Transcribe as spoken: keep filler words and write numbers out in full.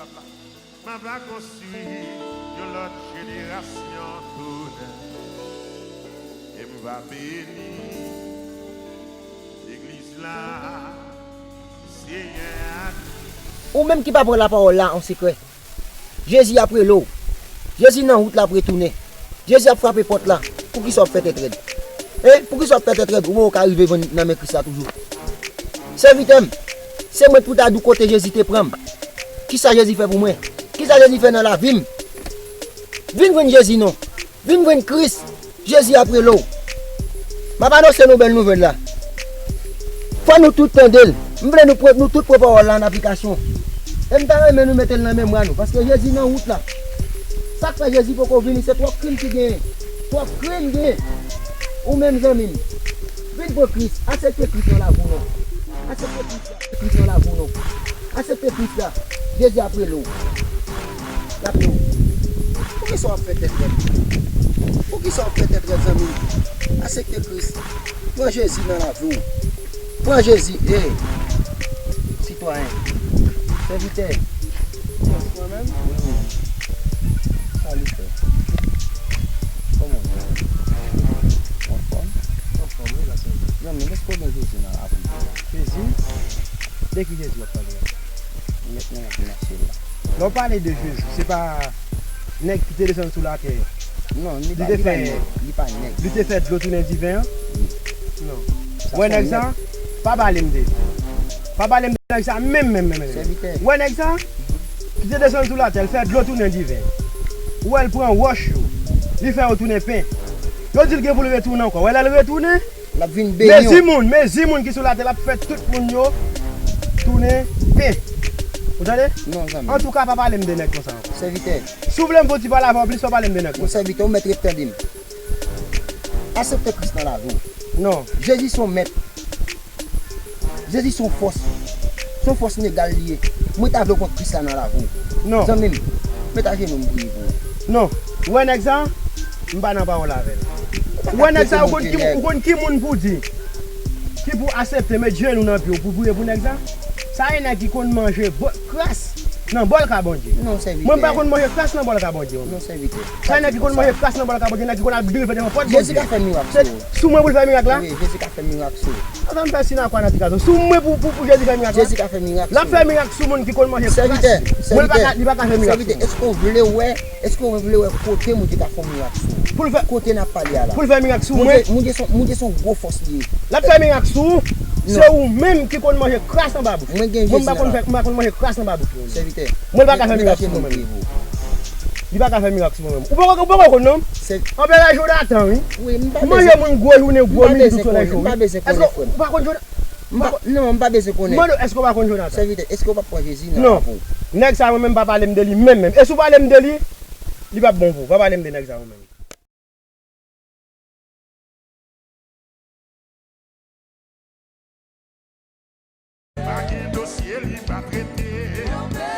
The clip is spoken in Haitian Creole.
M ap konstwi yon lòt jenerasyon tou nèf. E m va beni legliz la, Senyè a di. Ou menm ki pa pran lapawòl la an sekrè, Jezi ap rele w. Jezi nan wout la ap retounen. Jezi ap frape pòt la. Poukisa w ap fè tèt rèd? E, poukisa w ap fè tèt rèd? Ou poko ka rive jwenn nan men Kris la toujou. Sèvitè m, se mwen pou ta di w kote Jezi te pran m. Kisa Jezi fè pou mwen? Kisa Jezi fè nan lavi m? Vin jwenn Jezi non. Vin jwenn Kris. Jezi ap rele w. M ap anonse nou bèl nouvèl la. Fò nou tout tande l. M vle nou, pran- nou tout pran pawòl la an aplikasyon. E m ta renmen nou mete l nan memwa nou. Paske Jezi nan wout la. Sa k fè Jezi poko vini, se twòp krim ki genyen. Twòp krim genyen. Ou menm zanmi m. Vin pran Kris. Aksepte Kris nan lavi w non. Aksepte Kris la. Kris nan lavi w non. Aksepte Kris la. Jezi ap rele w. L ap rele w. Poukisa w ap fè tèt rèd? Poukisa w ap fè tèt rèd, zanmi m? Aksepte Kris. Pran Jezi nan lavi w. Pran Jezi. Ey! Sitwayen. Sèvitè. Mwen menm? Wi, wi. Sa li fè? Kòman w ye? Anfòm? Anfòm, wi, la sèvitè. Zanmi m, èske w gen Jezi nan lavi w? Jezi? De ki Jezi w ap pale a? Nèg nan ki mache la. Lè w pale de Jezi, se pa nèg ki te desann sou latè. Non, li pa, li pa nèg, li pa nèg. Li te fè dlo tounen diven an? Wi. Non. Ou wè nèg sa? Pa pale m de li. Pa pale m de nèg sa menm, menm, menm, menm. Sèvitè. Ou wè nèg sa? Ki te desann sou latè, l fè dlo tounen diven. Ou wè l pran wòch yo, li fè yo tounen pen. Yo di l gen pou l retounen ankò. Ou wè lè l retounen, l ap vin beni yo. Mezi moun, mezi moun ki sou latè, l ap fè tout moun yo tounen pen. Ou tande? Non, zanmi. Antouka, pa pale m de nèg konsa ankò. Sèvitè. Si w vle m fè yon ti pale avè w plis, pa pale m de nèg konsa. Sèvitè, ou mèt ret tande m. Aksepte Kris nan lavi w. Non. Jezi se yon mèt. Jezi se yon fòs. Se yon fòs inegal li ye. Mwen ta vle w pran Kris la nan lavi w. Non. Zanmi m, met ajenou m priye pou ou. Non. Ou wè nèg sa? M pa nan pawòl avè l. Ou wè nèg sa, ou konn ki, ou konn ki moun pou di? Ki pou aksepte met jenou nan pye w pou priye pou nèg sa? Sa e nèg ki konn manje bò-, kras nan bòl ka Bondye. Non, sèvitè. Mwen m pa konn manje kras nan bòl ka Bondye, mwen. Non, sèvitè. Sa e nèg ki konn manje kras nan bòl ka Bondye, nèg ki konn ap drive devan pòt Bondye. Jezi ka fè mirak sou ou. Sou mwen pou l fè mirak la? Wi, Jezi ka fè mirak sou ou. Sa m fè si nan kwa nan ti kazo. Sou mwen pou, pou, pou Jezi fè mirak la? Jezi ka fè mirak sou ou. L ap fè mirak sou moun ki konn manje kras. Sèvitè, sèvitè. Mwen pa ka, li pa ka fè mirak sou mwen. Sèvitè, èske w vle wè, èske w vle wè kote Bondye ka fè yon mirak sou ou? Pou l fè, kote n ap pale a la? Pou l fè mirak sou mwen? Bondye, Bondye se yon, Bondye se yon gwo fòs li ye. L ap fè mirak sou ou? Non. Se ou menm ki konn manje kras anba bouch. Mwen gen Jezi nan lavi m. Mwen pa konn fè, m pa konn manje kras anba bouch mwen. Sèvitè. Mwen pa ka fè mirak sou mwen menm. Li pa ka fè mirak sou mwen menm. Ou poko, ou poko konn non? Anperè Jonatan, wi. Wi, m pa bezwen. Manje moun gwo jounen, gwo minit, tout solèy cho, wi. M pa bezwen konnen, frè m. Èske ou pa konn Jonatan? M pa, non, m pa bezwen konnen. Mande w, èske ou pa konn Jonatan? Sèvitè, èske w p ap pran Jezi nan lavi w? Non. Nèg sa mwen menm pa pale m de li menm, menm. E si w pale m de li, li p ap bon pou ou. Pa pale m de nèg sa mwen menm. Pa gen dosye li pa trete.